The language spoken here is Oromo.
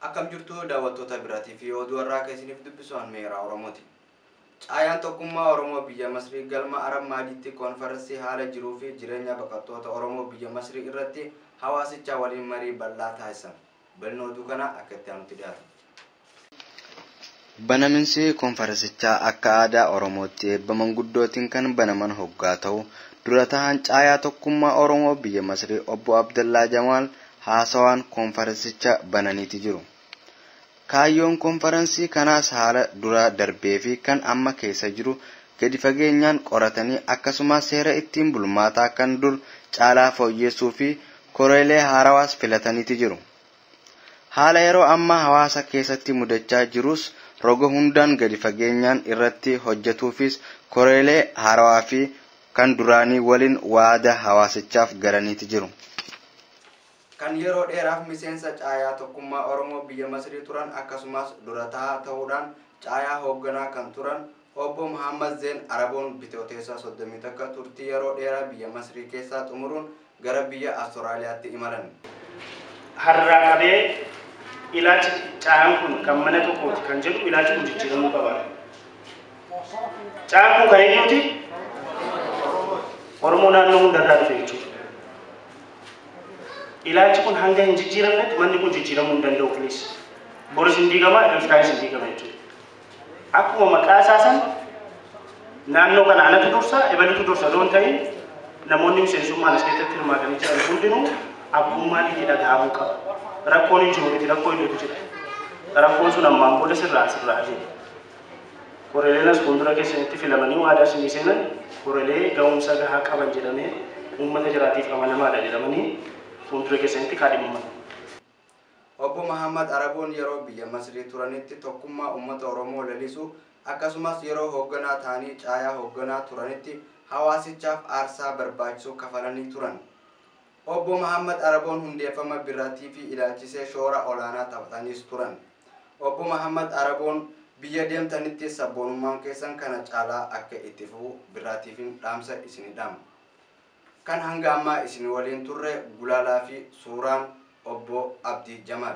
Akkam jirtu daawwattoota biraatii fi oduu har'aa kan isiniif dubbisu Meeraa Oromooti. Caayaan tokkummaa Oromoo biyya Masrii galma Arab Maadiitti koonfaransii haala jiruu fi jireenya baqattoota Oromoo biyya Masrii irratti hawaasicha waliin marii bal'aa taasisan. Bal'ina oduu kana akka itti aanutti dhiyaata. Banaminsi koonfaransichaa akka aadaa Oromootti eebba manguddootiin kan banaman hoggaa ta'u dura tahan caayaa tokkummaa Oromoo biyya Masrii obbo Abdallaa Jamaal haasawaan koonfaransicha bananiiti jiru. Kaayyoon koonfaransii kanaas haala dura darbee fi kan amma keessa jiru gadi fageenyaan qoratanii akkasumas seera ittiin bulmaataa kan dur caalaa fooyyessuu fi koreelee haarawaas filataniiti jiru. Haala yeroo ammaa hawaasa keessatti mudachaa jirus roga hundaan gadi fageenyaan irratti hojjetuufis koreelee haarawaa fi kan duraanii waliin waada hawaasichaaf galaniiti jiru. Kan yeroo dheeraaf miseensa caayaa tokkummaa Oromoo biyya Masrii turan akkasumas dura taa'aa ta'uudhaan caayaa hoogganaa kan turan obbo Muhammad Zeen Araboon Bitootessa 31 turtii yeroo dheeraa biyya Masrii keessaa xumuruun gara biyya Awustiraaliyaatti imalan. Har'aa qabee ilaalchi caayaan kun kan mana tokkooti kan jedhu ilaalchi kun jijjiiramuu qaba. Caayaan kun kan eenyuuti? Oromoo naannoo hundarraa dhufe jechuudha. Ilaalchi kun hanga hin jijjiiramnetti manni kun jijjiiramuu hin danda'u please. Boris hin diigama, ilfaanis hin diigama jechuudha. Akkuma maqaa isaa san naannoo kana anatu dursa, ebalutu dursa osoo hin ta'in namoonni miseensummaan as keessatti hirmaatanii jiran hundinuu abbummaan itti dhaga'amuu qaba. Rakkoon hin jiru miti, rakkoo hedduutu jira. Rakkoon sun ammaan booda sirraa sirraa jiru. Koreeleen as fuuldura keessanitti filamanii waadaa isinii seenan koreelee ga'umsa gahaa qaban jedhamee uummata jiraatiif amanamaadha jedhamanii fuuldura keessanitti kaadhimaman. Obbo Muhammad Araboon yeroo biyya Masrii turanitti tokkummaa uummata Oromoo lalisuu akkasumas yeroo hoogganaa ta'anii caayaa hoogganaa turanitti hawaasichaaf aarsaa barbaachisu kafalanii turan. Obbo Muhammad Araboon hundeeffama biraatii fi ilaalchisee shoora olaanaa taphataniis turan. Obbo Muhammad Araboon biyya deemtanitti sabboonummaan keessan kana caalaa akka itti fufu biraatiifin dhaamsa isinii dhaama. Kan hanga ammaa isin waliin turre gulaalaa fi suuraan obbo Abdii Jamaal.